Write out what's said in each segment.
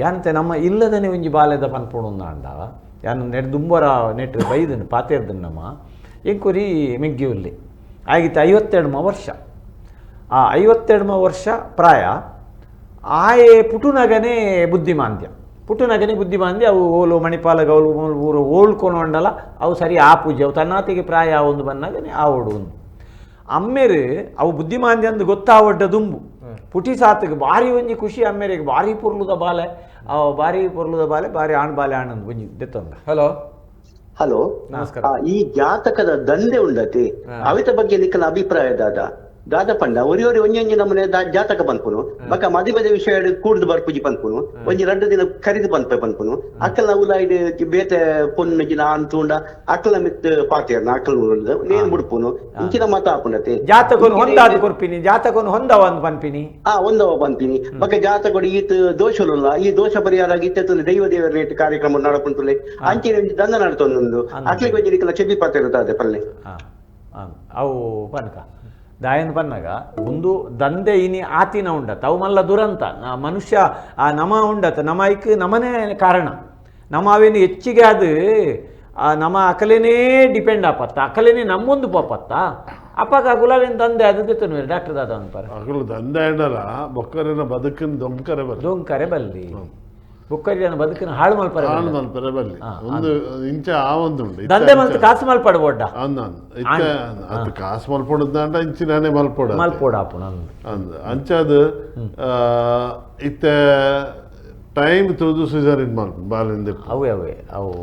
ಯಾಂತೆ ನಮ್ಮ ಇಲ್ಲದನೆ ಒಂಜಿ ಬಾಲೆದ ಪನ್ಪುಣುಂದಾಂಡ ಯಾನ್ ನೆಟ್ ದುಂಬರ ನೆಟ್ ಬೈದನ್ ಪಾತೆರ್ದನ್ ನಮ್ಮ ಎಂಕುರಿ ಮೆಗ್ಗಿ ಉಲ್ಲಿ ಆಗಿತ್ತು 52 ವರ್ಷ. ಆ 52 ವರ್ಷ ಪ್ರಾಯ ಆಯೆ ಪುಟುನಗನೇ ಬುದ್ಧಿಮಾಂದ್ಯ, ಪುಟುನಗನೇ ಬುದ್ಧಿಮಾಂದ್ಯ. ಅವು ಓಲು ಮಣಿಪಾಲ ಗೌಲು ಊರು ಓಳ್ಕೊನೊಂಡಲ ಅವು ಸರಿ ಆ ಪೂಜೆ ಅವು ತನ್ನಾತಿಗೆ ಪ್ರಾಯ ಒಂದು ಬಂದಾಗನೆ ಆವಡು ಒಂದು ಅಮ್ಮೇರು ಅವು ಬುದ್ಧಿಮಾಂದ್ಯ ಅಂದು ಗೊತ್ತಾವಡ್ಡ ದುಂಬು ಪುಟಿ ಸಾತಿಗೆ ಭಾರಿ ಒಂಜಿ ಖುಷಿ ಅಮ್ಮೇರಿಗೆ ಭಾರಿ ಪೊರ್ಲುದ ಬಾಲೆ, ಅವು ಭಾರಿ ಪೊರ್ಲುದ ಬಾಲೆ ಭಾರಿ ಆಣ್ ಬಾಲೆ ಆಣಂದು ಒಂಜಿ ದೆತ್ತೊಂದ. ಹಲೋ ಹಲೋ ನಮಸ್ಕಾರ. ಈ ಜಾತಕದ ದಂಧೆ ಉಂಡತಿ ಅವಿತ ಬಗ್ಗೆ ನಿಕ್ಕನ ಅಭಿಪ್ರಾಯ ದಾದ ದಾದ ಪಂಡ ಒರಿ ಒರಿ ಒಂಜೊಂಜಿ ನಮ್ಮನೆ ಜಾತಕ ಪನ್ಪುನು ಬೊಕ ಮದಿ ಮದಿ ವಿಷಯ ಕೂಡ್ದು ಬರ್ಪುಜಿ ಪನ್ಪುನು ಒಂಜಿ ರಡ್ಡು ದಿನ ಕರಿದು ಪನ್ಪೆ ಪನ್ಪುನು ಅಕ್ಕಲ ಉಲಾಯ್ಡ್ ಬೇತೆ ಪೊಣ್ಣು ಜಿನ ಆನ್ ತೂಂಡ ಅಕ್ಕಲ ಮಿತ್ ಪಾತೇರ್ನ ಅಕ್ಕಲ ನೇನ್ ಬುಡ್ಪುನು ಇಂಚಿನ ಮತ ಆಪುಂಡತಿ ಜಾತಕನು ಹೊಂದಾದ ಕೊರ್ಪಿನಿ, ಜಾತಕನು ಹೊಂದವ ಅಂದ್ ಪನ್ಪಿನಿ. ಒಂದವ ಪನ್ಪಿನಿ ಬೊಕ ಜಾತಕೊಡು ಈತ್ ದೋಷಲುಲ್ಲ ಈ ದೋಷ ಪರಿಹಾರ ಇತ್ತೆ ದೈವ ದೇವರ ರೇಟ್ ಕಾರ್ಯಕ್ರಮ ನಡಪುಂತುಲೆ ಅಂಚಿನ ಒಂಜಿ ದಂಧ ನಡತೊಂದುಂಡು ಅಕ್ಲಿಗೆ ಒಂಜಿ ನಿಕ್ಕಲ ಚೆಬಿ ಪಾತೆರುತ್ತದೆ ಪಲ್ಲೆ. ಅವು ಪನ್ಕ ದಾಯನ್ ಪನ್ನಗ ಒಂದು ದಂಧೆ ಇನಿ ಆತಿನ ಉಂಡತ ಅವು ಮಲ್ಲ ದುರಂತ ಮನುಷ್ಯ ಆ ನಮ ಉಂಡತ ನಮ ಐಕ್ ನಮನೇ ಕಾರಣ ನಮ್ಮ ಅವೇನು ಹೆಚ್ಚಿಗೆ ಅದು ಆ ನಮ್ಮ ಅಕಲೇನೇ ಡಿಪೆಂಡ್ ಆಪತ್ತ ಅಕಲೇನೆ ನಮ್ಮೊಂದು ಪಾಪತ್ತ ಅಪ್ಪಗ ಗುಲಾವೇನು ದಂಧೆ ಅದು ದೆತ್ತನು ಡಾಕ್ಟರ್ ದಾದ ಅನ್ಪಾರ ಅಕಲು ದಂಧೆ ಅಂಡಲ ಬೊಕ್ಕರೆನ ಬದುಕಿನ ದೊಂಕರೆ ಬಲ್ಲಿ ದೊಂಕರೆ ಬಲ್ಲಿ ಬೊಕ್ಕರಿನ ಬದುಕಿನ ಹಾಳು ಮಲ್ಪರೆ ಹಾಳು ಮಲ್ಪರೆ ಬಲ್ಲಿ ಒಂದು ಇಂಚ ಆ ಒಂದುಂಡು ದಂಧೆ ಮಲ್ತ್ ಕಾಸು ಮಲ್ಪಡ ಅಂದ ಇತ್ತೆ ಅದು ಕಾಸು ಮಲ್ಪೊಡುದಾಂಡ ಇಂಚಿನಾನೆ ಮಲ್ಪೊಡ ಮಲ್ಪೋಡ ಆಪುಣ ಅಂದ್ ಅಂದ್ ಅಂಚಾದ ಇತ್ತೆ ಟೈಮ್ ತೂದು ಸಿಸರಿನ್ ಮಲ್ಪ ಬಾಲಿಂದ ಅವೇ ಅವೇ ಅವು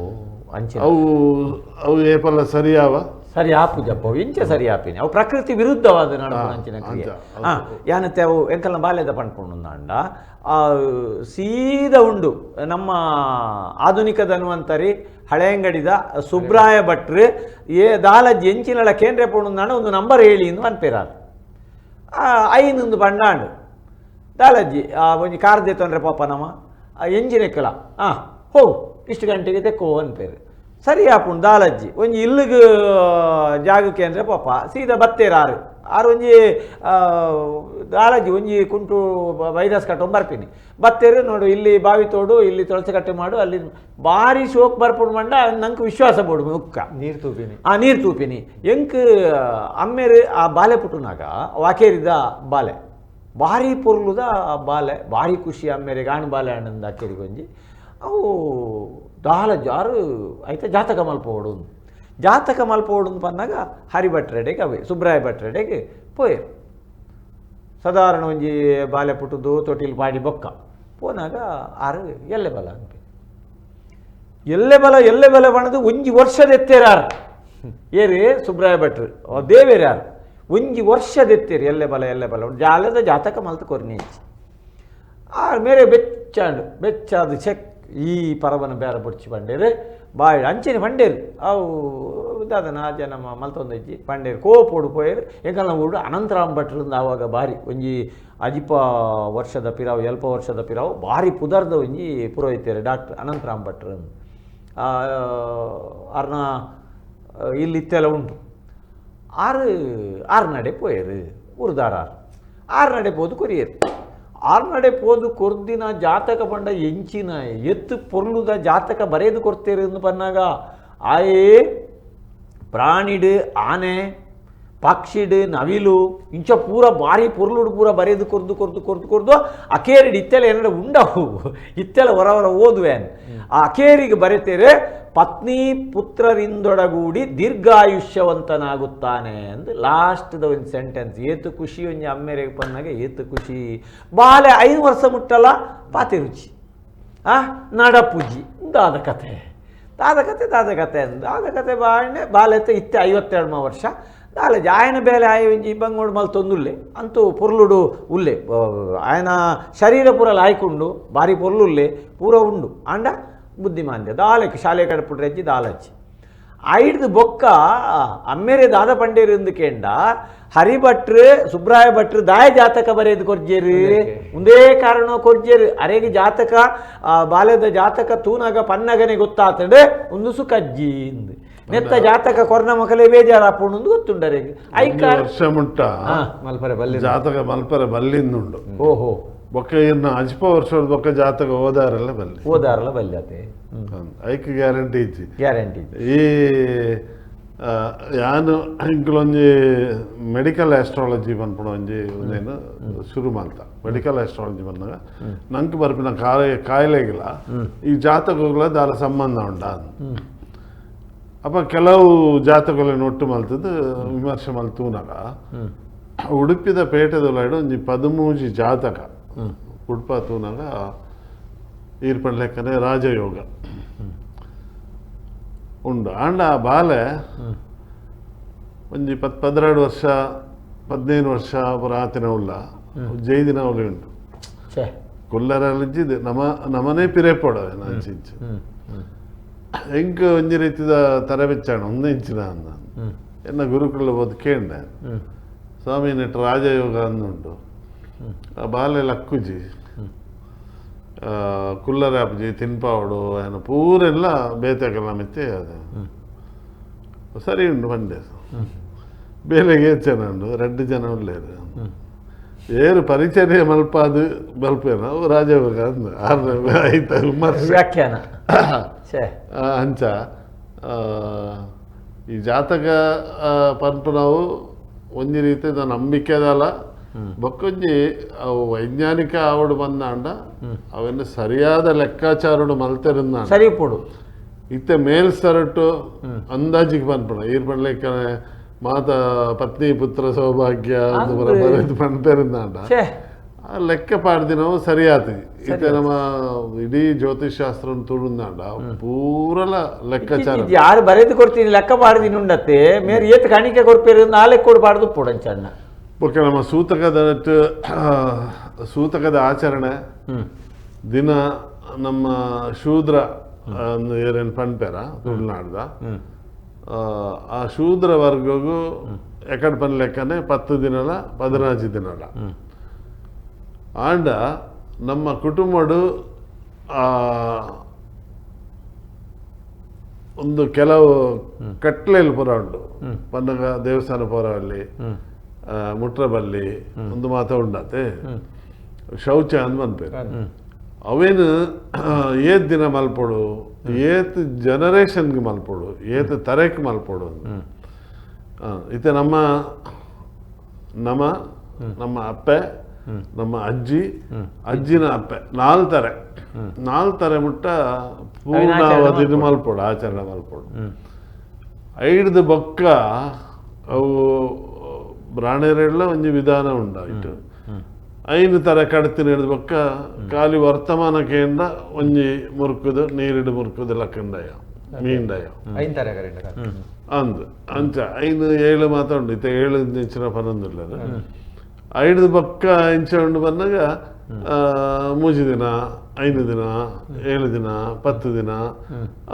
ಅಂಚಿನ ಅವು ಅವು ಏಪಲ್ಲ ಸರಿಯಾವ ಸರಿ ಆಪುಜಪ್ಪ ಅವು ಇಂಚ ಸರಿ ಆಪಿನಿ ಅವು ಪ್ರಕೃತಿ ವಿರುದ್ಧವಾದ ನಡಪುನ ಅಂಚಿನ ಕ್ರಿಯೆ. ಅಂಚ, ಯಾನತ್ತೆ ಅವು ಎಂಕಲ್ನ ಬಾಲ್ಯದ ಪಣ್ಪುಂಡುಂದಾಂಡ ಸೀದ ಉಂಡು ನಮ್ಮ ಆಧುನಿಕ ಧನ್ವಂತರಿ ಹಳೆಯಂಗಡಿದ ಸುಬ್ರಾಯ ಭಟ್ರು ಏ ದಾಲಜ್ ಎಂಚಿನಳ ಕೇಂದ್ರ ಪುಂಡುಂದಾಂಡ ಒಂದು ನಂಬರ್ ಹೇಳಿ ಇಂದು ಪನ್ಪೇರಾರು ಐನೊಂದು ಪಂಡಾಂಡು ದಾಲಜ್ಜಿ ಒಂಜಿ ಕಾರ್ ದೇತೊಂಡ್ರೆ ಪಾಪ ನಮ್ಮ ಎಂಜಿನ್ ಎಕ್ಕಲ ಹೋಗು ಇಷ್ಟು ಗಂಟೆಗೆ ತೆಕ್ಕೋ ಅನ್ಪೇರು ಸರಿ ಆಪುಂಡು ದಾಲಜ್ಜಿ ಒಂಜಿ ಇಲ್ಲಿಗೆ ಜಾಗಕ್ಕೆ ಅಂದರೆ ಪಾಪ ಸೀದಾ ಬತ್ತೇರು ಆರು ಆರು ಒಂಜಿ ದಾಲಜ್ಜಿ ಒಂಜಿ ಕುಂಟು ವೈರಸ್ ಕಟ್ಟೊಂದು ಬರ್ಪಿನಿ ಬತ್ತೇರು ನೋಡು ಇಲ್ಲಿ ಬಾವಿ ತೋಡು ಇಲ್ಲಿ ತುಳಸಿ ಕಟ್ಟೆ ಮಾಡು ಅಲ್ಲಿ ಭಾರಿ ಶೋಕ್ ಬರ್ಪುಂಡು ಮಂಡ ನಂಗೆ ವಿಶ್ವಾಸ ಬೋಡು ಮುಕ್ಕ ನೀರು ತೂಪಿನಿ ಆ ನೀರು ತೂಪಿನಿ ಎಂಕ್ ಅಮ್ಮೇರು ಆ ಬಾಲೆ ಪುಟ್ಟುನಾಗ ವಾಕೇರಿದ ಬಾಲೆ ಭಾರಿ ಪೊರ್ಲುದ ಬಾಲೆ ಭಾರಿ ಖುಷಿ ಅಮ್ಮೇರಿಗೆ ಆಣ್ ಬಾಲೆ ಅಣ್ಣಂದ ಅಕ್ಕೇರಿಗೊಂಜಿ ಅವು ದಾಲ ಜಾರು ಐತೆ ಜಾತಕ ಮಲ್ಪೋಡು ಜಾತಕ ಮಲ್ಪೋಡು ಪನ್ನಾಗ ಹರಿ ಭಟ್ರೆಡೆಗೆ ಅವೇ ಸುಬ್ರಾಯ ಭಟ್ರೆಡೆಗೆ ಪೋಯರು ಸಾಧಾರಣ ಒಂಜಿ ಬಾಲೆ ಪುಟ್ಟುದು ತೊಟ್ಟಿಲ್ ಪಾಡಿ ಬೊಕ್ಕ ಪೋನಾಗ ಆರು ಎಲ್ಲೆ ಬಲ ಅನ್ಪಿ ಎಲ್ಲೆ ಬಲ ಎಲ್ಲೆ ಬಲ ಬಣದು ಒಂಜಿ ವರ್ಷದ ಎತ್ತೇರಾರು ಏರಿ ಸುಬ್ರಾಯ ಭಟ್ರು ದೇವೇರು ಯಾರು ಒಂಜಿ ವರ್ಷದ ಎತ್ತೇರು ಎಲ್ಲೆ ಬಲ ಎಲ್ಲೆ ಬಲ ಜಾಲದ ಜಾತಕ ಮಲ್ತು ಕೊರ್ನಿ ಆ ಮೇರೆ ಬೆಚ್ಚಾಂಡು ಬೆಚ್ಚಾದು ಚೆಕ್ ಈ ಪರವನ ಬೇರೆ ಬುಡ್ಚಿ ಬಂಡೇರು ಬಾಯಿ ಅಂಚಿನ ಬಂಡೇರು ಅವು ದಾದನ ಆ ಜನ ಮಲ್ತೊಂದಿಜ್ಜಿ ಬಂಡೇರು ಕೋಪೋಡು ಪೋಯರು ಎಂಕಲ್ನ ಊರು ಅನಂತರಾಮ್ ಭಟ್ರಿಂದ ಆವಾಗ ಭಾರಿ ಒಂಜಿ ಅಜಿಪ ವರ್ಷದ ಪಿರಾವು ಎಲ್ಪ ವರ್ಷದ ಪಿರಾವು ಭಾರಿ ಪುದರ್ದ ಒಂಜಿ ಪುರೋಹಿತರು ಡಾಕ್ಟರ್ ಅನಂತರಾಮ್ ಭಟ್ರು ಅರ್ನ ಇಲ್ಲಿ ಇತ್ತೆಲ್ಲ ಉಂಟು ಆರು ಆರು ನಡೆ ಪೋಯರು ಉರ್ದಾರ ಆರು ಆರು ನಡೆ ಪೋದು ಕೊರಿಯರು ಆರು ನಡೆ ಪೋದು ಕೊರ್ದಿನ ಜಾತಕ ಪಂಡ ಎಂಚಿನ ಎತ್ತು ಪೊರ್ಲುದ ಜಾತಕ ಬರೆದು ಕೊಡ್ತೇರು ಎಂದು ಪನ್ನಾಗ ಆಯೇ ಪ್ರಾಣಿಡು ಆನೆ ಪಕ್ಷಿಡು ನವಿಲು ಇಂಚ ಪೂರ ಭಾರಿ ಪೊರ್ಲುಡು ಪೂರ ಬರೆದು ಕೊರ್ದು ಕೊರ್ದು ಕೊರ್ದು ಕೊರ್ದು ಅಕೇರಿಡು ಇತ್ತೆಲ್ಲ ಏನಾರ ಉಂಡವು ಇತ್ತೆಲ್ಲ ಹೊರ ಹೊರ ಓದುವೇನ್ ಆ ಅಕೇರಿಗೆ ಬರೆತೇರೆ ಪತ್ನಿ ಪುತ್ರರಿಂದೊಡಗೂಡಿ ದೀರ್ಘಾಯುಷ್ಯವಂತನಾಗುತ್ತಾನೆ ಅಂದು ಲಾಸ್ಟ್ದ ಒಂದು ಸೆಂಟೆನ್ಸ್. ಏತು ಖುಷಿ ಒಂಜಿ ಅಮ್ಮೇರಿಗೆ ಪನ್ನಾಗ ಏತು ಖುಷಿ ಬಾಲೆ 5 ವರ್ಷ ಮುಟ್ಟಲ್ಲ ಪಾತೆ ರುಚಿ ನಡಪುಜಿ ದಾದ ಕತೆ ದಾದ ಕತೆ ದಾದ ಕತೆ ದಾದ ಕತೆ ಬಾಳೆ ಬಾಲೆತ್ತೆ ಇತ್ತೆ 52 ವರ್ಷ ದಾಲೆ ಆಯನ ಬೇಲೆ ಆಯ ಒಂಜಿ ಬಂಗೋಡು ಮಲ್ ತೊಂದುಲ್ಲೆ ಅಂತೂ ಪೊರ್ಲುಡು ಉಲ್ಲೆ ಆಯನ ಶರೀರ ಪೂರ ಲಾಯ್ಕುಂಡು ಭಾರಿ ಪೊರ್ಲುಲ್ಲೆ ಪೂರ ಉಂಡು ಆಂಡ ಬುದ್ಧಿಮಾಂದ್ಯ ದಾಲಕ್ಕೆ ಶಾಲೆ ಕಡಪುಟ್ರೆಜ್ಜಿ ದಾಲಜ್ಜಿ ಐಡ್ದು ಬೊಕ್ಕ ಅಮ್ಮೇರೆ ದಾದ ಪಂಡೇರು ಕೇಂಡ ಹರಿಭಟ್ರು ಸುಬ್ರಾಯ ಭಟ್ರು ದಾಯ ಜಾತಕ ಬರೆದು ಕೊರ್ಜೇರು ಒಂದೇ ಕಾರಣ ಕೊರ್ಜೇರು ಅರೆಗೆ ಜಾತಕ ಬಾಲ್ಯದ ಜಾತಕ ತೂನಾಗ ಪನ್ನಗನೆ ಗೊತ್ತಾತಂಡೆ ಒಂದು ಸುಖಜ್ಜಿ ನೆತ್ತ ಜಾತಕ ಕೊರ್ನ ಮಕ್ಕಳೇ ಬೇಜಾರಾಪುಂಡು ಗೊತ್ತುಂಡರೆಗೆ ಐಕಾರ ವರ್ಷ ಮುಟ್ಟ ಮಲ್ಪರೆ ಬಲ್ಲಿ ಜಾತಕ ಮಲ್ಪರೆ ಬಲ್ಲಿಂದುಂಡು. ಓಹೋ ಬೊಕ್ಕ ಇನ್ನ ಅಜ್ಪ ವರ್ಷದ ಬೊಕ್ಕ ಜಾತಕ ಓದಾರಲ್ಲ ಬಲ್ಲಿ ಓದಾರಲ್ಲ ಬಲ್ಲಾತೆ ಐಕ್ ಗ್ಯಾರಂಟಿ ಇಜ್ಜಿ ಗ್ಯಾರಂಟಿ ಈ ಯಾನು ಇಂಕ್ಲೊಂಜಿ ಮೆಡಿಕಲ್ ಆಸ್ಟ್ರಾಲಜಿ ಪನ್ಪುಣ ಒಂಜಿ ಒಂದೇನು ಶುರು ಮಲ್ತ ಮೆಡಿಕಲ್ ಆಸ್ಟ್ರಾಲಜಿ ಬಂದಾಗ ನಂಗೆ ಬರ್ಪಿನ ಕಾಯಿಲೆಗಿಲ್ಲ ಈ ಜಾತಕಗಳ ದಾಲ ಸಂಬಂಧ ಉಂಡ ಅಪ್ಪ ಕೆಲವು ಜಾತಕಗಳನ್ನು ಒಟ್ಟು ಮಲ್ತದ್ದು ವಿಮರ್ಶೆ ಮಲ್ತೂನಾಗ ಉಡುಪಿದ ಪೇಟೆದೊಳಗಡೆ ಒಂಜಿ 13 ಜಾತಕ ಉಡುಪ ತೂನಾಗ ಈರ್ಪಣ್ ಲೆಕ್ಕನೆ ರಾಜಯೋಗ ಉಂಡು ಆಂಡ ಆ ಬಾಲೆ ಒಂಜಿ 12 ವರ್ಷ 15 ವರ್ಷ ರಾತಿನ ಉಳ್ಳ ಜೈದಿನ ಉಳ್ಳಿ ಉಂಟು ಕೊಲ್ಲರಲ್ಲಿದ್ದಿದ್ದು ನಮ ನಮನೇ ಪಿರೇಪೋಡವೆ ನಾಂಚಿಂಚು ಎಂಕ್ ಒಂಜಿ ರೀತಿದ ತರಬೆಚ್ಚಾಣ ಒಂದು ಇಂಚಿನ ಅಂದ ಎನ್ನ ಗುರುಕುಲ ಬೋದು ಕೇಂಡ ಸ್ವಾಮಿ ನೆಟ್ ರಾಜಯೋಗ ಅಂದುಂಟು ಆ ಬಾಲೆ ಲಕ್ಕುಜಿ ಕುಲ್ಲರಾಪುಜಿ ತಿನ್ಪಾವಡು ಏನ ಪೂರೆಲ್ಲ ಬೇತೆಕಲ್ಲ ಮೆತ್ತೆ ಅದು ಸರಿ ಉಂಟು ಬಂಡೆ ಬೇಲೆಗೆ ಜನ ಉಂಟು 2 ಜನ ಉಳ್ಳೇರು ಏರು ಪರಿಚಯ ಮಲ್ಪಾದು ಮಲ್ಪೇನ ರಾಜಯೋಗ ಅಂದ ಆಯ್ತು ವಿಮರ್ಶೆ ವ್ಯಾಖ್ಯಾನ ಅಂಚ ಈ ಜಾತಕ ಪನ್ಪುನವು ಒಂಜಿ ರೀತಿದ ನಂಬಿಕೆದಲ್ಲ ಬೊಕ್ಕೊಂಜಿ ಅವು ವೈಜ್ಞಾನಿಕ ಆವಡು ಬಂದಾಂಡ ಅವೆಲ್ಲ ಸರಿಯಾದ ಲೆಕ್ಕಾಚಾರಡು ಮಲ್ತೆರಂದ ಸರಿ ಪೋಡು ಇತ್ತೆ ಮೇಲ್ ಸರಟು ಅಂದಾಜಿಗೆ ಪನ್ಪುಣ ಈರ್ ಪನ್ಲೆಕ್ಕ ಮಾತ ಪತ್ನಿ ಪುತ್ರ ಸೌಭಾಗ್ಯ ಪನ್ಪೆರಂದಾಂಡ ಆ ಲೆಕ್ಕ ಪಾಡ್ದಿನವು ಸರಿಯಾತದೆ ಇತ್ತೆ ನಮ್ಮ ಇಡೀ ಜ್ಯೋತಿಷ್ ಶಾಸ್ತ್ರ ತುಳುಂದಾಂಡ ಪೂರಲ ಲೆಕ್ಕಾಚಾರ ಯಾರು ಬರೆದು ಕೊಡ್ತೀನಿ ಲೆಕ್ಕ ಪಾಡ್ದಿನ ಉಂಡತ್ತೆ ಮೇರೆ ಏತ್ ಕಾಣಿಕೆ ಕೊರ್ಪೇರು ನಾಲ್ಕು ಕೊಡು ಪಾಡ್ದು ಪೋಡಂಚಣ್ಣ ಓಕೆ ನಮ್ಮ ಸೂತಕದ ಆಚರಣೆ ದಿನ ನಮ್ಮ ಶೂದ್ರ ಏನೇನು ಪನ್ಪೇರ ತುಳುನಾಡ್ದ ಆ ಶೂದ್ರ ವರ್ಗಗೂ ಎಕಡೆ ಪನ್ ಲೆಕ್ಕನೆ 10 ದಿನಲ 14 ದಿನಲ ಆಂಡ ನಮ್ಮ ಕುಟುಂಬಡು ಒಂದು ಕೆಲವು ಕಟ್ಲೆಲ್ ಪುರ ಉಂಟು ಪನ್ನಗ ದೇವಸ್ಥಾನ ಪುರವಲ್ಲಿ ಮುಟ್ರಬಲ್ಲಿ ಒಂದು ಮಾತ ಉಂಡಾತೆ ಶೌಚ ಅಂದ್ ಪನ್ಪೇರು ಅವೇನು ಏತ್ ದಿನ ಮಲ್ಪೊಡು ಏತ್ ಜನರೇಷನ್ಗೆ ಮಲ್ಪೊಡು ಏತ್ ತರೆಕ್ ಮಲ್ಪೊಡು ಇತ್ತೆ ನಮ್ಮ ನಮ್ಮ ನಮ್ಮ ಅಪ್ಪೆ ನಮ್ಮ ಅಜ್ಜಿ ಅಜ್ಜಿನ ಅಪ್ಪೆ 4 ತಾರೆ 4 ತಾರೆ ಮುಟ್ಟ ಪೂರ್ಣಾವಧಿ ಮಲ್ಪೊಡು ಆಚರಣೆ ಮಲ್ಪೊಡು ಐಡ್ದು ಬೊಕ್ಕ ಅವು ಬ್ರಾಣೆರೆಲ್ಲ ಒಂಜಿ ವಿಧಾನ ಉಂಡಾಯ್ತು 5 ತರ ಕಡ್ತಿನ ಹಿಡಿದು ಬೊಕ್ಕ ಖಾಲಿ ವರ್ತಮಾನ ಕೇಂದ್ರ ಒಂಜಿ ಮುರುಕುದು ನೀರಿಡು ಮುರುಕುದು ಲಕ್ಕಂಡಯ ಮೀಂಡಯ 5 ತರ ಅಂದ್ ಅಂಚ 5 7 ಮಾತ್ರ ಉಂಡು ಇತ್ತೆ 7 ಇಂಚಿನ ಪನ್ನೊಂದಿಲ್ಲ 5 ಬೊಕ್ಕ ಇಂಚ ಉಂಡು ಬಂದಾಗ 3 ದಿನ 5 ದಿನ 7 ದಿನ 10 ದಿನ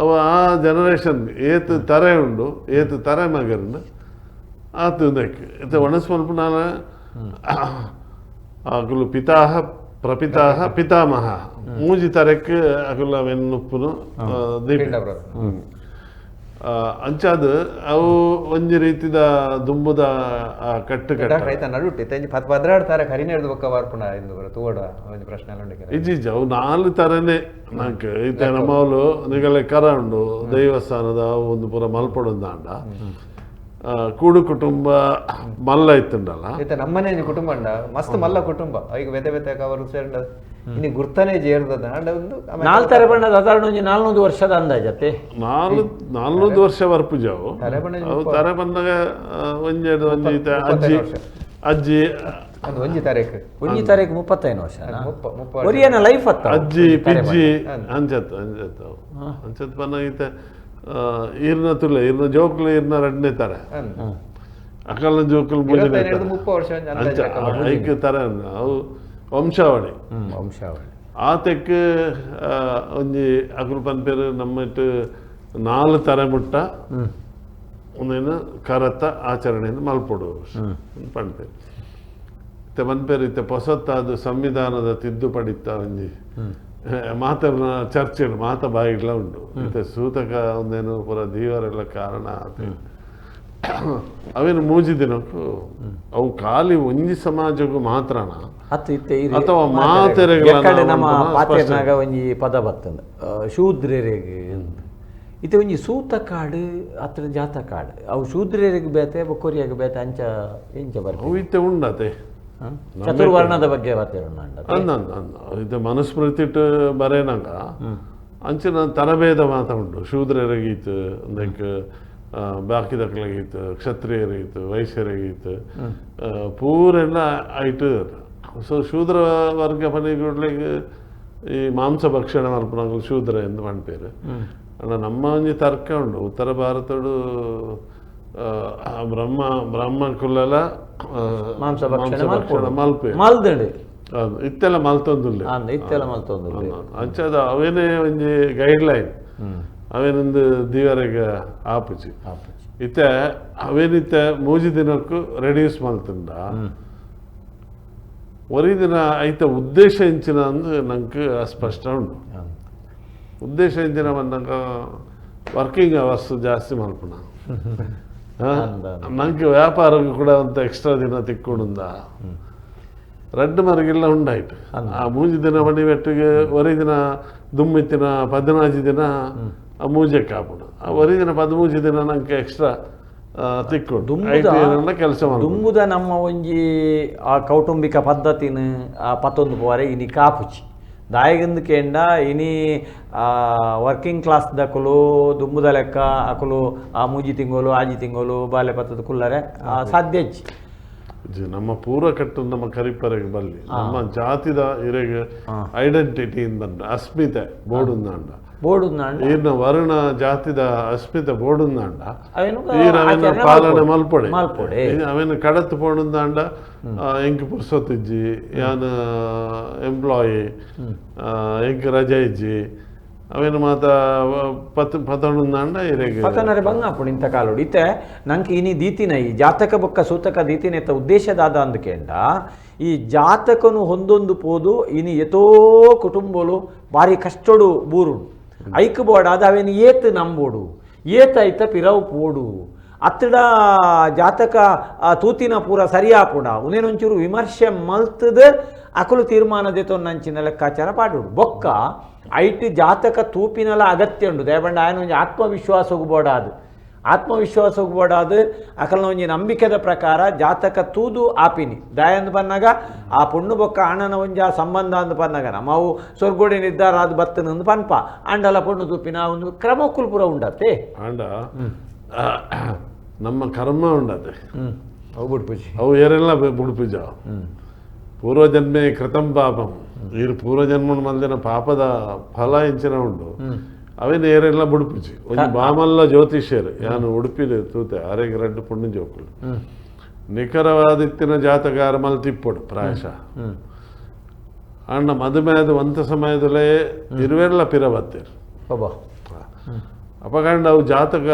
ಅವ ಆ ಜನರೇಷನ್ ಏತ್ ತರೆ ಉಂಡು ಏತ್ ತರೆ ಮಗರುಂಡು ಆತು ಇತ್ತೆ ಒಣಸ್ ಮಲ್ಪುನಾಲ ಅಕುಲು ಪಿತಾಹ ಪ್ರಪಿತಾಹ ಪಿತಾಮಹ 3 ತರಕ್ಕೆ ಅಕುಲ ವೆನ್ನುಪ್ಪುನು ದೀಪ ಅಂಚಾದ ಅವು ಒಂಜಿ ರೀತಿದ ದುಂಬುದ ಕಟ್ಟು ಕಟ್ಟ ನಡುಟ್ಟಿ 12 ತಾರೆ ಕರಿನೇ ಹಿಡಿದು ಬೊಕ್ಕ ವಾರ್ಪುಣ ಇಂದು ತೂವಡ ಒಂಜಿ ಪ್ರಶ್ನೆ ಇಜ್ಜಿ ಅವು 4 ತರನೇ ನಂಗೆ ಇತ್ತೆ ನಮ್ಮವಳು ನಿಗಲೆ ಕರ ಉಂಡು ದೇವಸ್ಥಾನದ ಒಂದು ಪೂರ ಮಲ್ಪೊಡುಂದಾಂಡ ಕೂಡು ಕುಟುಂಬ ಮಲ್ಲ ಇತ್ತುಂಡಲ್ಲ ಇತ್ತೆ ನಮ್ಮನೆ ಕುಟುಂಬ ಉಂಡ ಮಸ್ತ್ ಮಲ್ಲ ಕುಟುಂಬ ಈಗ ಬೆತೆ ಬೆತೆ ಅವರು ಸೇರಂಡ ಇನ್ನು ಗುರ್ತನೇ ಜೇರ್ದದ ಒಂದು 4 ತಾರೆ ಬಣ್ಣ ಸಾಧಾರಣ ಒಂಜಿ 400 ವರ್ಷದ ಅಂದಾಜತ್ತೆ 400 ವರ್ಷ ವರ್ಪುಜಾವು ಅವು ತಾರೆ ಬಂದಾಗ ಒಂಜೆರಡು ಒಂಜಿ ಅಜ್ಜಿ ಅಜ್ಜಿ ಒಂಜಿ ತಾರೀಕು ಒಂಜಿ ತಾರೀಕು 35 ವರ್ಷ ಒರಿಯನ ಲೈಫ್ ಅತ್ತ ಅಜ್ಜಿ ಪಿಜ್ಜಿ ಅಂಚತ್ತು ಅಂಚತ್ತು ಅಂಚತ್ ಬಣ್ಣ ಇತ್ತೆ ಈರ್ನ ತುಲೆ ಈರ್ನ ಜೋಕ್ಲು ಈರ್ನ 2ನೇ ತಾರೆ ಅಕಲ್ನ ಜೋಕ್ಲು 3ನೇ ತಾರೆ ಐಕ್ ತಾರೆ ಅವು ವಂಶಾವಳಿ ವಂಶಾವಳಿ ಆತೆಕ್ ಒಂಜಿ ಅಕುಲು ಪನ್ಪೇರು ನಮ್ಮಿಟ್ಟು 4 ತಾರೆ ಮುಟ್ಟ ಒಂದೇನು ಕರತ ಆಚರಣೆಯಿಂದ ಮಲ್ಪೊಡು ಪನ್ಪೇರು ಇತ್ತೆ ಪನ್ಪೇರು ಇತ್ತೆ ಪೊಸತ್ತಾದ ಸಂವಿಧಾನದ ತಿದ್ದುಪಡಿತ್ತ ಒಂಜಿ ಮಾತನ ಚರ್ಚೆ ಮಾತ ಬಾಯಿಡ್ಲ ಉಂಟು ಇತ್ತೆ ಸೂತಕ ಒಂದೇನು ಪೂರ ದೀವರೆಲ್ಲ ಕಾರಣ ಆತ ಅವೇನು 3 ದಿನಕ್ಕೂ ಅವು ಖಾಲಿ ಒಂಜಿ ಸಮಾಜಕ್ಕೂ ಮಾತ್ರನ ಅಥವಾ ಮಾತೆರೆಗಳ ನಮ್ಮ ಪಾತೆರ್ನಾಗ ಒಂಜಿ ಪದ ಬತ್ತಂದು ಶೂದ್ರೆರೆಗ್ ಇತ್ತೆ ಒಂಜಿ ಸೂತ ಕಾಡು ಅತ್ರ ಜಾತ ಕಾಡು ಅವು ಶೂದ್ರೆರೆಗ್ ಬೇತೆ ಬೊಕ್ಕೊರಿಯಾಗ ಬೇತೆ ಅಂಚ ಎಂಚ ಬರ್ಪು ಅವು ಇತ್ತೆ ಉಂಡತೆ ಚತುರ್ವರ್ಣದ ಬಗ್ಗೆ ಬತ್ತೆರುಂಡ ಅಂದ ಇದು ಮನುಸ್ಮೃತಿಟ್ ಬರೇನಾಗ ಅಂಚಿನ ತರಭೇದ ಮಾತ ಉಂಡು. ಶೂದ್ರರಿಗೀತು ಲೈಕ್ ಬಾಕಿದಕ್ಲಗೀತು, ಕ್ಷತ್ರಿಯರಿಗೀತು, ವೈಶ್ಯರಿಗೀತು ಪೂರೆಲ್ಲ ಐಟು. ಸೊ ಶೂದ್ರ ವರ್ಗ ಪನಿಗುಡ್ಲಿಗೆ ಈ ಮಾಂಸ ಭಕ್ಷಣೆ ಮಲ್ಪನಾಗಲು ಶೂದ್ರ ಎಂದು ಪನ್ಪೇರು. ಅಣ್ಣ ನಮ್ಮ ಒಂಜಿ ತರ್ಕ ಉಂಡು ಉತ್ತರ ಭಾರತಡು ಬ್ರಹ್ಮ ಬ್ರಹ್ಮ ಕುಲಲ ಮಾಂಸ ಭಕ್ಷಣೆ ಮಲ್ಪೆ ಮಲ್ದಂಡು ಇತ್ತೆಲ್ಲ ಮಲ್ತೊಂದುಲ್ಲೆ ಇತ್ತೆಲ್ಲ ಮಲ್ತೊಂದುಲ್ಲೆ ಅಂಚಾದ ಅವೇನೇ ಒಂಜಿ ಗೈಡ್ ಲೈನ್ ಅವೇನೊಂದು ದಿವರೆಗೆ ಆಪುಜಿ. ಇತ್ತೆ ಅವೇನಿತ್ತೆ ಮೂಜಿ ದಿನಕ್ಕೂ ರೆಡ್ಯೂಸ್ ಮಲ್ತುಂಡ ಒರಿ ದಿನ ಐತ ಉದ್ದೇಶ ಎಂಚಿನ ಅಂದು ನಂಗೆ ಅಸ್ಪಷ್ಟ ಉಂಡು. ಉದ್ದೇಶ ಎಂಚಿನ ಬಂದಾಗ ವರ್ಕಿಂಗ್ ಅವರ್ಸ್ ಜಾಸ್ತಿ ಮಲ್ಪುಣ, ನಂಗೆ ವ್ಯಾಪಾರಕ್ಕೂ ಕೂಡ ಅಂತ ಎಕ್ಸ್ಟ್ರಾ ದಿನ ತಿಕ್ಕೊಂಡ ರಡ್ಡು ಮರಗೆಲ್ಲ ಉಂಡಾಯ್ತು. ಆ ಮೂಜಿ ದಿನ ಮಣಿವೆಟ್ಟಿಗೆ ಒರಿ ದಿನ ದುಮ್ಮಿತ್ತಿನ 14 ದಿನ ಆ ಮೂಜಕ್ಕೆ ಆಪುಣ, ಆ ಒರಿ ದಿನ 13 ದಿನ ನಂಗೆ ಎಕ್ಸ್ಟ್ರಾ ತಿಕ್ಕೊಂಡು ಕೆಲಸ. ದುಂಬುದ ನಮ್ಮ ಒಂಜಿ ಆ ಕೌಟುಂಬಿಕ ಪದ್ಧತಿನ ಆ ಪತ್ತೊಂದು ಪೋರೆ ಇನಿ ಕಾಪುಚಿ ದಾಯಗಂದು ಕೇಂಡ ಇನಿ ವರ್ಕಿಂಗ್ ಕ್ಲಾಸ್ ದಕುಲು ದುಂಬುದ ಲೆಕ್ಕ ಅಕುಲು ಆ ಮೂಜಿ ತಿಂಗಳು ಆಜಿ ತಿಂಗಳು ಬಾಲೆ ಪತ್ತದ ಕುಲ್ಲರೆ ಸಾಧ್ಯ ಇಜ್ಜಿ. ನಮ್ಮ ಪೂರ್ವ ಕಟ್ಟು ನಮ್ಮ ಕರಿಪರೆಗೆ ಬಲ್ಲಿ ನಮ್ಮ ಜಾತಿದ ಇರೆಗೆ ಐಡೆಂಟಿಟಿ ಇಂದ ಅಸ್ಮಿತೆ ಬೋಡುಂದಾಂಡ ಬೋಡುಂದಾಂಡ ಈರ್ನ ವರ್ಣ ಜಾತಿದ ಅಸ್ಮಿತೆ ಬೋಡುಂದಾಂಡ ಈರ ಪಾಲನೆ ಮಲ್ಪೊಡೆ ಮಲ್ಪೊಡೆ ಅವೇನು ಕಡತ್ತು ಪೋಡುಂದಾಂಡ ಎಂಕ್ ಪುರ್ಸೊತ್ತಿಜ್ಜಿ, ಯಾನ್ ಎಂಪ್ಲಾಯಿ, ಎಂಕ್ ರಜೆ ಇಜ್ಜಿ, ಅವೇನು ಮಾತ ಪತಣುಂದಾಂಡ ಇರೆಗೆ ಪತನರೆ ಬಂಗಾಪುಡು ಇಂಥ ಕಾಲೋಡು. ಇತ್ತೆ ನಂಗೆ ಇನಿ ದೀತಿನ ಈ ಜಾತಕ ಬೊಕ್ಕ ಸೂತಕ ದೀತಿನ ಉದ್ದೇಶದಾದ ಅಂದಕೇಂಡ ಈ ಜಾತಕನು ಹೊಂದೊಂದು ಪೋದು ಇನಿ ಎತೋ ಕುಟುಂಬಲು ಭಾರಿ ಕಷ್ಟಡು ಬೂರುಡು ಐಕ್ ಬೋಡಾದ ಅವೇನು ಏತ್ ನಂಬೋಡು ಏತ್ ಐತ ಪಿರವು ಪೋಡು ಅತ್ತಡ ಜಾತಕ ತೂತಿನ ಪೂರ ಸರಿಯಾಪುಡ ಉನೇನೊಂಚೂರು ವಿಮರ್ಶೆ ಮಲ್ತದ ಅಕಲು ತೀರ್ಮಾನ ದೆತೊನ್ನಂಚಿನ ಲೆಕ್ಕಾಚಾರ ಪಾಡುಡು. ಬೊಕ್ಕ ಐಟ್ ಜಾತಕ ತೂಪಿನಲ ಅಗತ್ಯ ಉಂಡು. ದಯಬಂಡ ಆಯನ ಒಂಜಿ ಆತ್ಮವಿಶ್ವಾಸಗೂ ಬೋಡಾದು ಆತ್ಮವಿಶ್ವಾಸಗೂ ಬೋಡಾದು ಅಕಲ್ನ ಒಂಜಿ ನಂಬಿಕೆದ ಪ್ರಕಾರ ಜಾತಕ ತೂದು ಆಪಿನಿ ದಯಂದು ಪನ್ನಾಗ ಆ ಪೊಣ್ಣು ಬೊಕ್ಕ ಅಣ್ಣನ ಒಂಜಿ ಆ ಸಂಬಂಧ ಅಂದು ಪನ್ನಾಗ ನಮ್ಮವು ಸ್ವರ್ಗೋಡೆ ನಿರ್ಧಾರ ಅದು ಬತ್ತನಂದು ಪನ್ಪ ಅಂಡಲ ಪೊಣ್ಣು ತೂಪಿನ ಒಂದು ಕ್ರಮಕ್ಕುಲ್ ಪೂರ ಉಂಡತ್ತೆ ಅಂಡ ನಮ್ಮ ಕರ್ಮ ಉಂಡತೆ ಅವು ಬುಡ್ಪುಜಿ ಅವು ಏರೆಲ್ಲ ಬುಡ್ಪುಜ ಪೂರ್ವಜನ್ಮೆ ಕೃತಂ ಪಾಪಂ ಈರು ಪೂರ್ವಜನ್ಮ ಮಲ್ದಿನ ಪಾಪದ ಫಲ ಎಂಚಿನ ಉಂಡು ಅವೇನು ಏರೆಲ್ಲ ಬುಡ್ಪುಜಿ. ಒಂಜಿ ಬಾಮಲ್ಲ ಜ್ಯೋತಿಷ್ಯರು ಯಾನು ಉಡುಪಿದ ತೂತೆ ಆರೆಗೆ ರಡ್ಡು ಪುಣ್ಯ ಜೋಕುಲು ನಿಖರವಾದಿತ್ತಿನ ಜಾತಕಾರ ಮಲ್ತಿಪ್ಪೊಡು ಪ್ರಾಯಶಃ ಅಣ್ಣ ಮದುಮೆದ ಒಂತ ಸಮಯದಲ್ಲೇ ಇರುವೆಲ್ಲ ಪಿರ ಬತ್ತೀರು. ಅಪಗಂಡ ಅವು ಜಾತಕ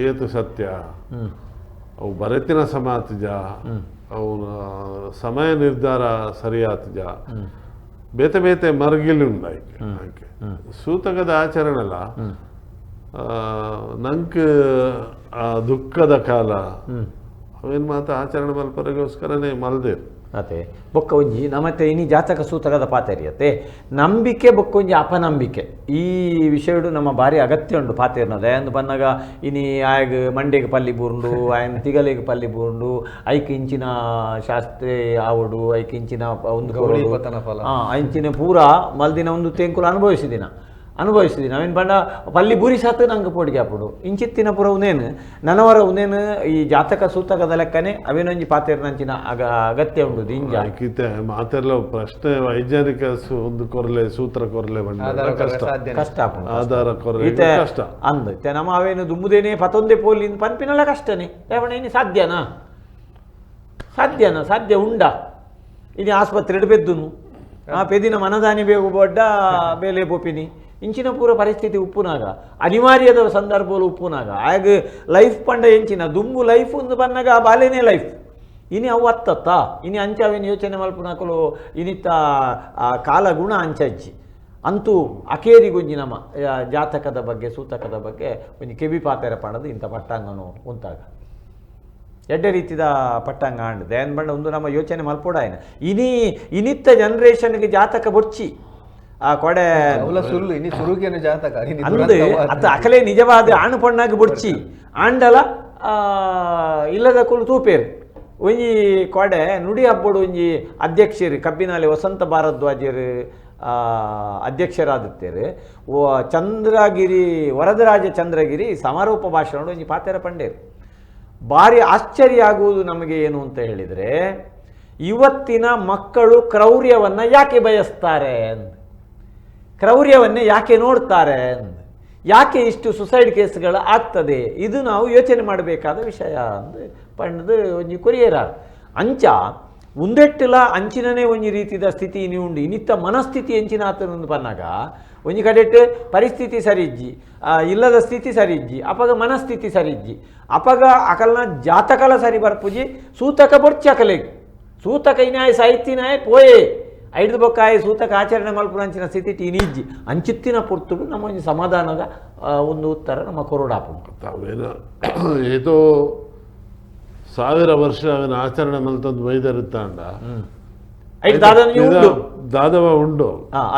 ಏತು ಸತ್ಯ ಅವು ಬರೆತಿನ ಸಮಾತಿಜ ಅವನ ಸಮಯ ನಿರ್ಧಾರ ಸರಿಯಾತಜ ಬೇತೆ ಬೇತೆ ಮರ್ಗಿಲು ಉಂಡಾಯ್ಕೆ ಆಕೆ ಸೂತಕದ ಆಚರಣೆಲ್ಲ ನಂಗೆ ಆ ದುಃಖದ ಕಾಲ ಅವೇನು ಮಾತ ಆಚರಣೆ ಮಲ್ಪರಿಗೋಸ್ಕರನೇ ಮಲ್ದೇರು. ಅದೇ ಬೊಕ್ಕ ಒಂಜಿ ನಮ್ಮತ್ತೆ ಇನಿ ಜಾತಕ ಸೂತಕದ ಪಾತೆರಿಯತ್ತೆ ನಂಬಿಕೆ ಬೊಕ್ಕ ಒಂಜಿ ಅಪನಂಬಿಕೆ ಈ ವಿಷಯಡು ನಮ್ಮ ಭಾರಿ ಅಗತ್ಯ ಉಂಡು ಪಾತೆರ್ನದ. ಅಂದು ಬನ್ನಾಗ ಇನಿ ಆಯಗ್ ಮಂಡೆಗೆ ಪಲ್ಲಿ ಬೂರ್ಂಡು ಆಯನ ತಿಗಲಿಗೆ ಪಲ್ಲಿ ಬೂರ್ಂಡು ಐಕ್ ಇಂಚಿನ ಶಾಸ್ತ್ರಿ ಆವಡು ಐಕ್ ಇಂಚಿನ ಒಂದು ಇಂಚಿನ ಪೂರ ಮಲ್ದಿನ ಒಂದು ತೆಂಕುಲು ಅನುಭವಿಸಿದಿನ ಅನುಭವಿಸಿದ್ದೀನಿ. ಅವೇನು ಪಂಡ ಪಲ್ಲಿ ಬೂರಿ ಸಾತು ನಂಗೆ ಪೋಡಿಗೆ ಆಪುಡು ಇಂಚಿತ್ತಿನ ಪೂರ ಉನೇನು ನನವರ ಉನೇನು ಈ ಜಾತಕ ಸೂತಕದ ಲೆಕ್ಕನೆ ಅವೇನೊಂಜಿ ಪಾತೆರ್ನಂಚಿನ ಅಗತ್ಯ ಉಂಡು ದಿಂಜ. ಮಾತೆಲ್ಲ ಪ್ರಶ್ನೆ ವೈಜ್ಞಾನಿಕ ಒಂದು ಕೊರಲೆ ಸೂತ್ರ ಕೊರಲೆ ಕಷ್ಟ ಕಷ್ಟ ಆಪುಂಡು ಆಧಾರ ಕೊರಲೆ ಕಷ್ಟ ಅಂದ್ ಇತ್ತೆ ನಮ್ಮ ಅವೇನು ದುಂಬುದೇನೆ ಪತೊಂದೆ ಪೋಲಿ ಪನ್ಪಿನಲ್ಲ ಕಷ್ಟನೇ. ಏನು ಸಾಧ್ಯನಾ ಸಾಧ್ಯನಾ ಸಾಧ್ಯ ಉಂಡಾ ಇನ್ನು ಆಸ್ಪತ್ರೆ ಪೆದ್ದುನು ಆ ಪೆದಿನ ಮನದಾನಿ ಬೇಗು ಬೊಡ್ಡ ಬೇಲೆ ಪೋಪಿನಿ ಇಂಚಿನ ಪೂರ ಪರಿಸ್ಥಿತಿ ಉಪ್ಪುನಾಗ ಅನಿವಾರ್ಯದ ಸಂದರ್ಭಗಳು ಉಪ್ಪುನಾಗ ಆಗ ಲೈಫ್ ಪಂಡ ಎಂಚಿನ ದುಂಬು ಲೈಫ್ ಒಂದು ಬನ್ನಾಗ ಆ ಬಾಲೇನೇ ಲೈಫ್ ಇನಿ ಅವು ಅತ್ತತ್ತ ಇನಿ ಅಂಚಾವೇನು ಯೋಚನೆ ಮಲ್ಪುನಕಲು ಇನಿತ ಆ ಕಾಲ ಗುಣ ಅಂಚಜ್ಜಿ ಅಂತೂ ಅಕೇರಿಗೊಂಜಿ ನಮ್ಮ ಜಾತಕದ ಬಗ್ಗೆ ಸೂತಕದ ಬಗ್ಗೆ ಒಂಜಿ ಕೆಬಿ ಪಾತೆರ ಪಣದು ಇಂಥ ಪಟ್ಟಾಂಗನು ಉಂತಾಗ. ಎಡ್ಡೆ ರೀತಿದ ಪಟ್ಟಂಗ ಆಂಡ್ ದಯನ್ ಬಂಡ ಒಂದು ನಮ್ಮ ಯೋಚನೆ ಮಲ್ಪೋಡಾಯನ ಇನಿ ಇನಿತ್ತ ಜನರೇಷನ್ಗೆ ಜಾತಕ ಬೊಡ್ಚಿ ಆ ಕೊಡೆ ಅವಲ ಸುಳ್ಳು ಇನಿ ಸುರುಕಿನ ಜಾತಕ ಇನಿ ಅಂದು ದುರಂತವಾದ. ಅತ್ತ ಅಕಲೆ ನಿಜವಾದ ಆಣು ಪಣ್ಣಾಗ ಬೊಡ್ಚಿ ಆಂಡಲ ಇಲ್ಲದ ಕುಲು ತೂಪೇರು ಒಂಜಿ ಕೊಡೆ ನುಡಿ ಹಬ್ಬಡು ಒಂಜಿ ಅಧ್ಯಕ್ಷರು ಕಬ್ಬಿನಾಲೆ ವಸಂತ ಭಾರದ್ವಾಜರು ಅಧ್ಯಕ್ಷರಾದಿತ್ತೇರು. ಚಂದ್ರಗಿರಿ ವರದರಾಜ ಚಂದ್ರಗಿರಿ ಸಮಾರೋಪ ಭಾಷಣ ಒಂಜಿ ಪಾತೆರ ಪಂಡೇರು. ಭಾರಿ ಆಶ್ಚರ್ಯ ಆಗುವುದು ನಮಗೆ ಏನು ಅಂತ ಹೇಳಿದರೆ, ಇವತ್ತಿನ ಮಕ್ಕಳು ಕ್ರೌರ್ಯವನ್ನು ಯಾಕೆ ಬಯಸ್ತಾರೆ ಅಂದ್, ಕ್ರೌರ್ಯವನ್ನೇ ಯಾಕೆ ನೋಡ್ತಾರೆ ಅಂದ್, ಯಾಕೆ ಇಷ್ಟು ಸುಸೈಡ್ ಕೇಸ್ಗಳು ಆಗ್ತದೆ, ಇದು ನಾವು ಯೋಚನೆ ಮಾಡಬೇಕಾದ ವಿಷಯ ಅಂದ್ ಪಂಡದು ಒಂಜಿ ಕೊರಿಯರ ಅಂಚ ಉಂದೆಟ್ಟುಲ ಅಂಚಿನನೇ ಒಂಜಿ ರೀತಿದ ಸ್ಥಿತಿ ಇನಿ ಉಂಡು. ಇನಿತ್ತ ಮನಸ್ಥಿತಿ ಎಂಚಿನ ಆತನಂದು ಪನ್ನಾಗ ಒಂಜಿ ಕಡೆಟ್ ಪರಿಸ್ಥಿತಿ ಸರಿಜ್ಜಿ, ಇಲ್ಲದ ಸ್ಥಿತಿ ಸರಿಜ್ಜಿ, ಅಪಗ ಮನಸ್ಥಿತಿ ಸರಿಜ್ಜಿ, ಅಪಗ ಅಕಲ್ನ ಜಾತಕಲ ಸರಿ ಬರ್ಪುಜಿ, ಸೂತಕ ಬೊಡ್ಚಿ ಅಕಲೆಗ್ ಸೂತಕ ಇನಾಯ ಸಾಹಿತ್ಯನಾಯ ಪೋಯೆ ಐದು ಬೊಕ್ಕಾಯ ಸೂತಕ ಆಚರಣೆ ಮಲ್ಪುನಂಚಿನ ಸ್ಥಿತಿ ಇನಿಜ್ಜಿ. ಅಂಚಿತ್ತಿನ ಪೊರ್ತುಡು ನಮ್ಮ ಒಂಜಿ ಸಮಾಧಾನದ ಒಂದು ಉತ್ತರ ನಮ್ಮ ಕೊರಡಾಪುಂಡು. ಅವೇನ ಏತೋ ಸಾವಿರ ವರ್ಷ ಅವನ ಆಚರಣೆ ಮಲ್ತಂದು ಬೈದರುತ್ತಾಂಡ ಐದು ದಾದನ ಉಂಡು ದಾದವ ಉಂಡು.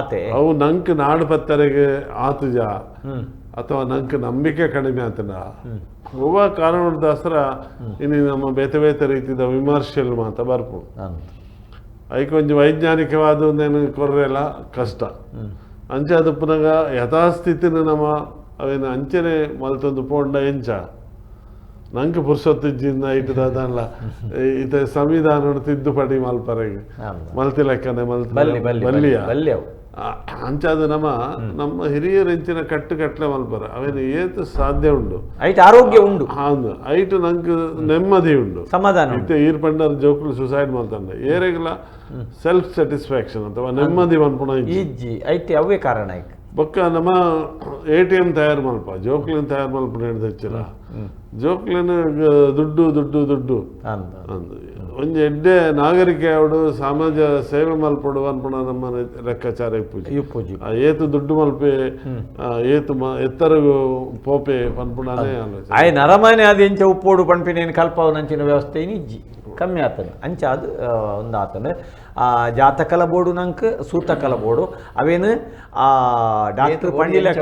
ಅತೆ ಅವು ನಂಕ್ ನಾಡು ಪತ್ತರೆಗೆ ಆತುಜ ಅಥವಾ ನಂಕ್ ನಂಬಿಕೆ ಕಡಿಮೆ ಆತನ ಒವ್ವ ಕಾರಣದಾಸರ ಇನ್ನು ನಮ್ಮ ಬೇತೆ ಬೇತೆ ರೀತಿದ ವಿಮರ್ಶೆಲ್ ಮಾತ ಬರ್ಪು. ಐಕ್ ಒಂಜಿ ವೈಜ್ಞಾನಿಕವಾದ ಒಂದೇನು ಕೊರ್ರೆಲ್ಲ ಕಷ್ಟ. ಅಂಚೆ ಅದು ಪುನಗ ಯಥಾಸ್ಥಿತಿನ ನಮ್ಮ ಅವೇನು ಅಂಚನೆ ಮಲ್ತೊಂದು ಪೋಂಡ ಎಂಚ ನಂಗೆ ಪುರ್ಸೊತ್ತಿಜ್ಜಿಂದ ಐಟ್ ದಾದಲ್ಲ ಇತ ಸಂವಿಧಾನ ತಿದ್ದುಪಡಿ ಮಲ್ಪರೆಗೆ ಮಲ್ತಿ ಲೆಕ್ಕನೆ ಮಲ್ತಿ ಬಲ್ಲಿ ಬಲ್ಲಿ ಬಲ್ಲಿಯ ಬಲ್ಲಿ ಅವು ಅಂಚಾದ ನಮ್ಮ ನಮ್ಮ ಹಿರಿಯರ ಎಂಚಿನ ಕಟ್ಟು ಕಟ್ಲೆ ಮಲ್ಪರ ಅವೇನು ಏತು ಸಾಧ್ಯ ಉಂಡು ಐಟ್ ಆರೋಗ್ಯ ಉಂಡು. ಹೌದು ಐಟ್ ನಂಗೆ ನೆಮ್ಮದಿ ಉಂಡು, ಸಮಾಧಾನ ಉಂಡು. ಇತ್ತೆ ಈರ್ ಪಂಡರ್ ಜೋಕುಲು ಸುಸೈಡ್ ಮಲ್ತಂಡ ಏರೆಗ್ಲ ಸೆಲ್ಫ್ ಸ್ಯಾಟಿಸ್ಫ್ಯಾಕ್ಷನ್ ಅಥವಾ ನೆಮ್ಮದಿ ಮನ್ಪುಣ ಇಜ್ಜಿ ಐಟ್ ಅವೇ ಕಾರಣ ಐಕ್. ಬೊಕ್ಕ ನಮ್ಮ ATM ತಯಾರು ಮಲ್ಪ ಜೋಕ್ಲಿನ ತಯಾರು ಮಲ್ಪುನ ಹಿಡ್ದಚ್ಚಿರ ಜೋಕ್ಲಿನ ದುಡ್ಡು ದುಡ್ಡು ದುಡ್ಡು ಅಂದು ಒಂಜಿ ಎಡ್ಡೆ ನಾಗರಿಕ ಅವಡು ಸಮಾಜ ಸೇವೆ ಮಲ್ಪಡು ಅನ್ಪುಣ ನಮ್ಮ ಲೆಕ್ಕಾಚಾರ ಇಪ್ಪುಜಿ. ಏತು ದುಡ್ಡು ಮಲ್ಪೆ ಏತು ಎತ್ತರ ಪೋಪೆ ಪನ್ಪುಣನೇ ಆಲೋಚನೆ. ಆಯ್ ನರಮಾನೆ ಅದು ಎಂಚ ಉಪ್ಪೋಡು ಪನ್ಪಿನೇನು ಕಲ್ಪವನಂಚಿನ ವ್ಯವಸ್ಥೆ ಇಜ್ಜಿ ಕಮ್ಮಿ ಆತನ ಅಂಚ ಅದು ಒಂದು ಆತನ ಆ ಜಾತಕಲ ಬೋಡು ನಂಕ್ ಸೂತಕಲ ಬೋಡು ಅವೇನು ಆ ಡಾಕ್ಟರ್ ಪಂಡಿಲೇಖ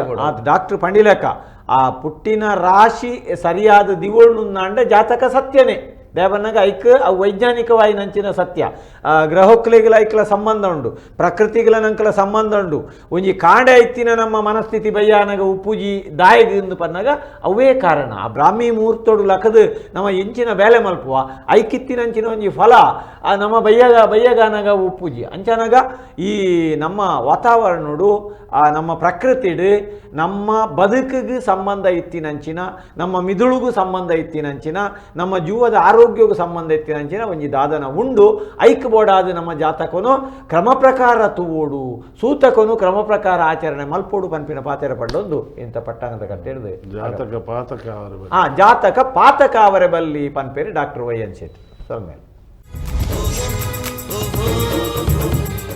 ಡಾಕ್ಟರ್ ಪಂಡಿಲೇಖ ಆ ಪುಟ್ಟಿನ ರಾಶಿ ಸರಿಯಾದ ದಿವೋಣ್ಣಂಡ ಜಾತಕ ಸತ್ಯನೇ ದೇವನಾಗ ಐಕ್ ಅವು ವೈಜ್ಞಾನಿಕವಾಗಿ ನಂಚಿನ ಸತ್ಯ. ಗ್ರಹಕ್ಲೆಗಳ ಐಕ್ಲ ಸಂಬಂಧ ಉಂಡು, ಪ್ರಕೃತಿಗಳ ನಂಕಲ ಸಂಬಂಧ ಉಂಡು. ಒಂಜಿ ಕಾಂಡೆ ಐತಿನ ನಮ್ಮ ಮನಸ್ಥಿತಿ ಬಯ್ಯಾನಗ ಉಪ್ಪುಜಿ ದಾಯಗ ಎಂದು ಪನ್ನಾಗ ಅವೇ ಕಾರಣ. ಆ ಬ್ರಾಹ್ಮಿ ಮುಹೂರ್ತೋಡು ಲಕದು ನಮ್ಮ ಎಂಚಿನ ಬೇಲೆ ಮಲ್ಪುವ ಐಕಿತ್ತಿನಂಚಿನ ಒಂಜಿ ಫಲ ಆ ನಮ್ಮ ಬಯ್ಯಗಾನಗ ಉಪ್ಪುಜಿ ಅಂಚನಾಗ ಈ ನಮ್ಮ ವಾತಾವರಣಡು ಆ ನಮ್ಮ ಪ್ರಕೃತಿಡು ನಮ್ಮ ಬದುಕಿಗೆ ಸಂಬಂಧ ಇತ್ತಿನಂಚಿನ ನಮ್ಮ ಮಿದುಳುಗೂ ಸಂಬಂಧ ಇತ್ತಿನಂಚಿನ ನಮ್ಮ ಜೀವದ ಆರೋಗ್ಯಗೂ ಸಂಬಂಧ ಇತ್ತಿನಂಚಿನ ಒಂಜಿ ದಾದನ ಉಂಡು. ಐಕ್ ಬೋಡಾದ ನಮ್ಮ ಜಾತಕನು ಕ್ರಮ ಪ್ರಕಾರ ತೂವೋಡು, ಸೂತಕನು ಕ್ರಮ ಪ್ರಕಾರ ಆಚರಣೆ ಮಲ್ಪೋಡು ಪನ್ಪಿನ ಪಾತೆರ ಪಂಡೊಂದು ಇಂಥ ಪಟ್ಟಾಂಗದ ಕಟ್ಟೆಡ್ದು ಜಾತಕ ಪಾತಕ ಅವರ ಜಾತಕ ಪಾತಕ ಅವರ ಬಲ್ಲಿ ಪನ್ಪೇರಿ doctor Y N Shetty. ಸೊಲ್ಮೇಲೆ.